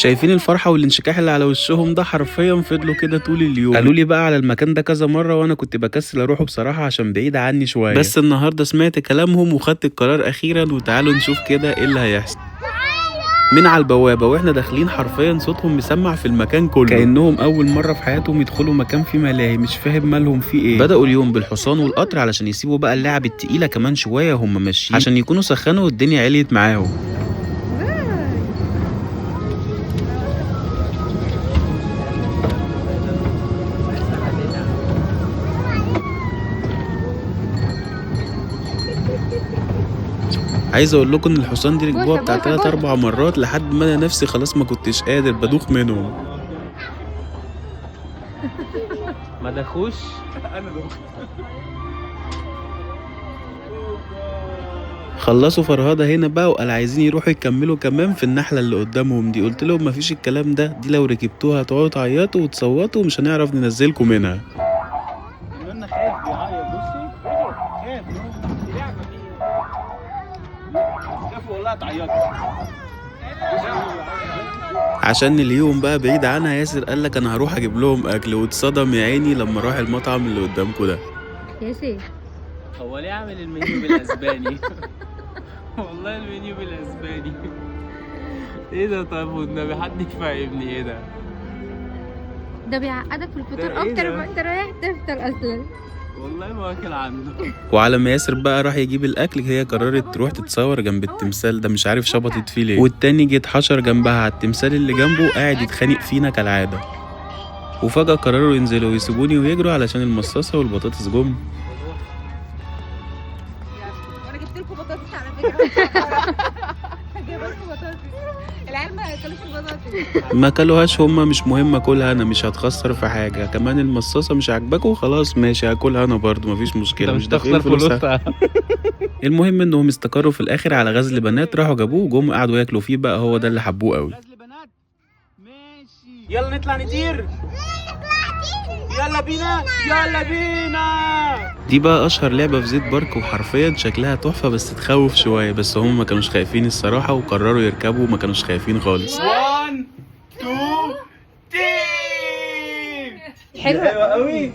شايفين الفرحة والانشكاح اللي على وشهم ده؟ حرفيا فضلوا كده طول اليوم. قالوا لي بقى على المكان ده كذا مرة وانا كنت بكسل اروحه بصراحة عشان بعيد عني شوية، بس النهارده سمعت كلامهم وخدت القرار اخيرا. وتعالوا نشوف كده ايه اللي هيحصل. من على البوابة واحنا داخلين حرفيا صوتهم مسمع في المكان كله، كانهم اول مرة في حياتهم يدخلوا مكان فيه ملاهي، مش فاهم مالهم فيه ايه. بداوا اليوم بالحصان والقطر علشان يسيبوا بقى اللعب التقيله كمان شوية هم ماشيين عشان يكونوا سخنوا والدنيا عليت معاهم. عايز اقول لكم ان الحصان دي ركبوها بتاع 3 4 مرات لحد ما انا نفسي خلاص ما كنتش قادر، بدوخ منهم. ما دخوش انا دخت. خلصوا فرهده هنا بقى وقال عايزين يروحوا يكملوا كمان في النحلة اللي قدامهم دي. قلت لهم مفيش الكلام ده، دي لو ركبتوها هتقعدوا تعيطوا وتصوتوا ومش هنعرف ننزلكم منها. قلنا خايف بيعيط، بصي خايف دي لعبه دي، خافوا والله تعيطوا. عشان اليوم بقى بعيد عنها ياسر قال لك انا هروح اجيب لهم اكل، واتصدم يا عيني لما راح المطعم اللي قدامكم ده. ياسر هو ليه عامل المنيو بالاسباني؟ والله المنيو بالاسباني ايه ده؟ طيب والنبي حد يفهمني ايه ده؟ ده بيعقدك في الفطور ده إيه اكتر ده؟ ما انت رايح تفطر اصلا. والله ما واكل عنده. وعلى ما ياسر بقى راح يجيب الاكل هي قررت تروح تتصور جنب التمثال ده، مش عارف شبطت فيه ليه، والتاني جه اتحشر جنبها على التمثال اللي جنبه قاعد يتخانق فينا كالعادة. وفجاة قرروا ينزلوا ويسيبوني ويجروا علشان المصاصه والبطاطس جم. انا جبت لكم بطاطس على فكرة. جايبه لكم بطاطس، العيال ما اكلوش البطاطس. ما كلوهاش هما، مش مهم اكلها انا، مش هتخسر في حاجة. كمان المصاصه مش عاجباكوا خلاص ماشي هاكلها انا برضو مفيش مشكلة، مش دافعين فلوسها. المهم انهم استقروا في الاخر على غزل بنات، راحوا جابوه وجم قعدوا ياكلوا فيه بقى، هو ده اللي حبوه قوي. غزل بنات ماشي، يلا نطلع نطير، يلا بينا يلا بينا. دي بقى اشهر لعبه في زيت بارك، وحرفيا شكلها تحفة بس تخوف شوية، بس هم ما كانوش خايفين الصراحة وقرروا يركبوا وما كانوش خايفين خالص. 1 2 3. حلوة. حلوة قوي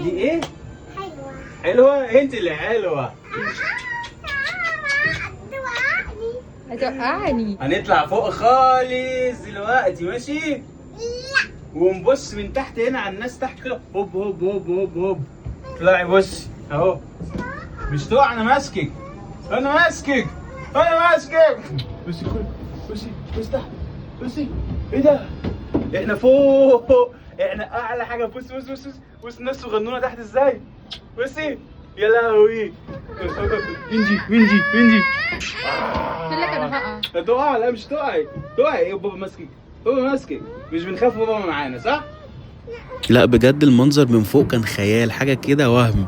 دي. ايه حلوة؟ حلوة انت اللي حلوة. هتوقعني. هنطلع فوق خالص دلوقتي ماشي؟ ونبص من تحت هنا على الناس تحت كده، هوب هوب هوب هوب هوب. اطلعي بصي اهو، مش تقع، انا ماسكك انا ماسكك انا ماسكك. بصي كل بصي بصي تحت بصي، ايه ده؟ احنا فوق، احنا اعلى حاجة. بصي بصي بصي بصي الناس صغنونه تحت ازاي، بصي يا لهوي. انجي انجي انجي. قلت لك انا هقع. هتقع؟ لا مش تقعي، تقعي ايه؟ بابا ماسكك، بابا ماسكك، مش بنخاف بابا معانا صح؟ لا بجد المنظر من فوق كان خيال، حاجة كده وهم.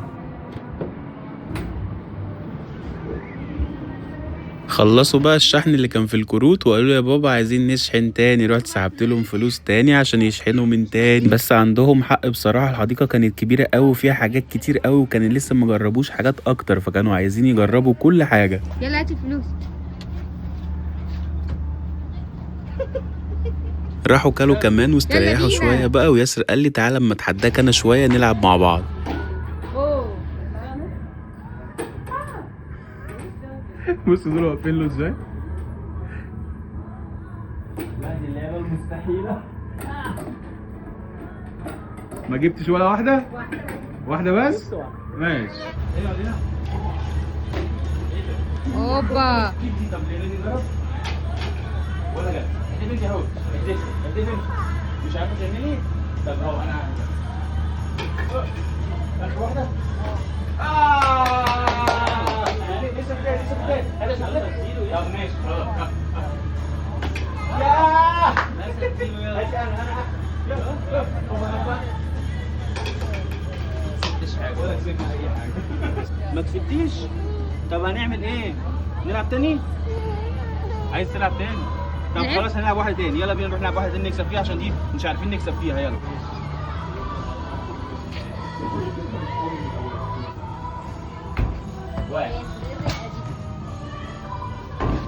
خلصوا بقى الشحن اللي كان في الكروت وقالوا يا بابا عايزين نشحن تاني، رحت سحبت لهم فلوس تاني عشان يشحنوا من تاني. بس عندهم حق بصراحة، الحديقة كانت كبيرة قوي وفيها حاجات كتير قوي، وكان لسه ما جربوش حاجات اكتر، فكانوا عايزين يجربوا كل حاجة. يلا هاتي الفلوس. راحوا كلوا كمان واستريحوا بينا. شوية بقى، وياسر قال لي تعالى اما اتحداك انا شوية نلعب مع بعض. بصوا دول واقفين له ازاي؟ لا دي اللعبة المستحيلة. ما جبتش ولا واحدة؟ واحدة بس؟ ماشي. اوبا. طب ليه نجرب؟ ولا جت؟ اعتمد اهو، اعتمد. مش عارفة تعملي؟ طب اهو انا عارفة. اخر واحدة؟ لسه بداية لسه بداية. هذا شغلك؟ طب ماشي خلاص. ياه! هاتي انا انا يلا يلا. ولا كسبت اي حاجة. ما كسبتيش؟ طب هنعمل ايه؟ نلعب تاني؟ عايز تلعب تاني؟ طب نلعب. خلاص هنلعب واحدة تاني، يلا بينا نروح نلعب واحدة تاني نكسب فيها عشان دي مش عارفين نكسب فيها. يلا. واحد.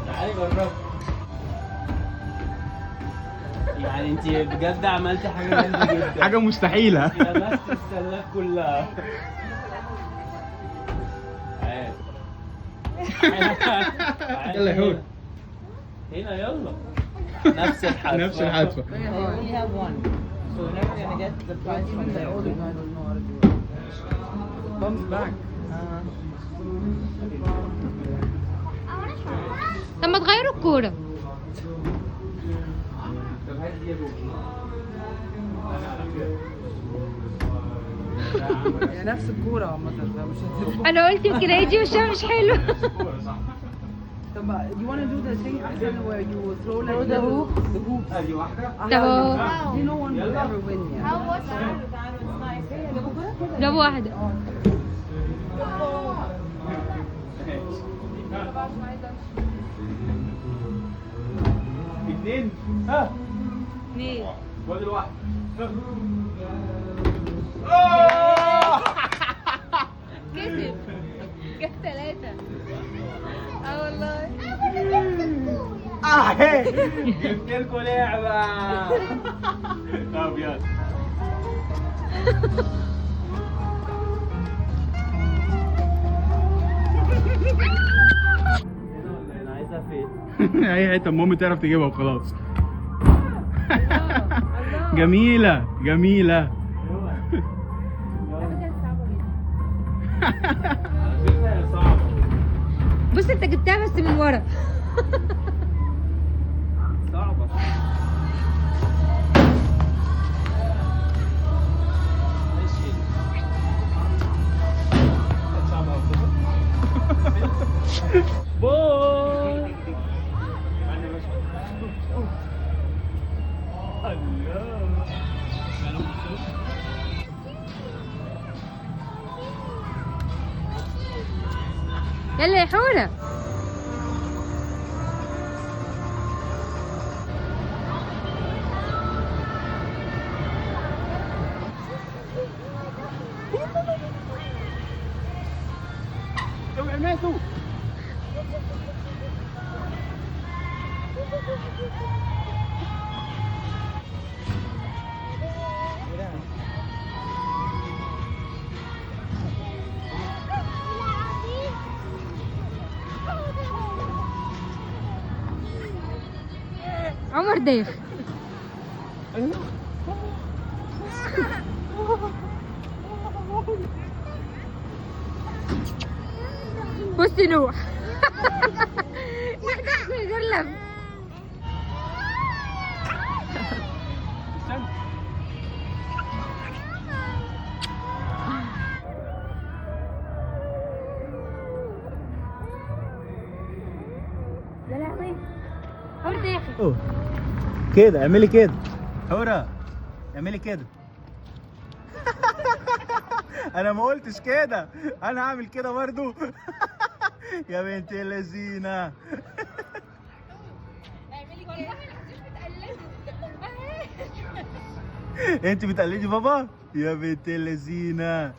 تعالي جربي. يعني انت بجد عملتي حاجة جامدة جدا، حاجة مستحيلة. لمست السلات كلها. يلا يا حور. هنا يلا. نفس الحدفه. نفس الحدفه. طب ما تغيروا الكورة. هي نفس الكورة عامة، مش هتفرق. انا قلت يمكن هيجي وشها مش حلو. طب you wanna do the thing أحسن where you throw like the hoop the hoops. ادي واحدة. طب You no one will ever win يعني. جابوا واحدة. اثنين. ها اثنين. فاضل واحد. كسب. جاب 3. اه والله. جبت لكم لعبه. طب يلا. انا عايزها فين؟ اي حتة المهم تعرف تجيبها وخلاص. جميلة جميلة. بص انت جبتها بس من ورا. صعبة. ماشي. باي. يلا يا حورة. اوعي ماتوا. عمر داخل. بص نوح. نوح داخل من غير لف. يا لهوي عمر داخل. كده اعملي كده حورة، اعملي كده. انا ما قلتش كده، انا هعمل كده برضو. يا بنت اللذينه. انت بتقلدي بابا يا بنت اللذينه.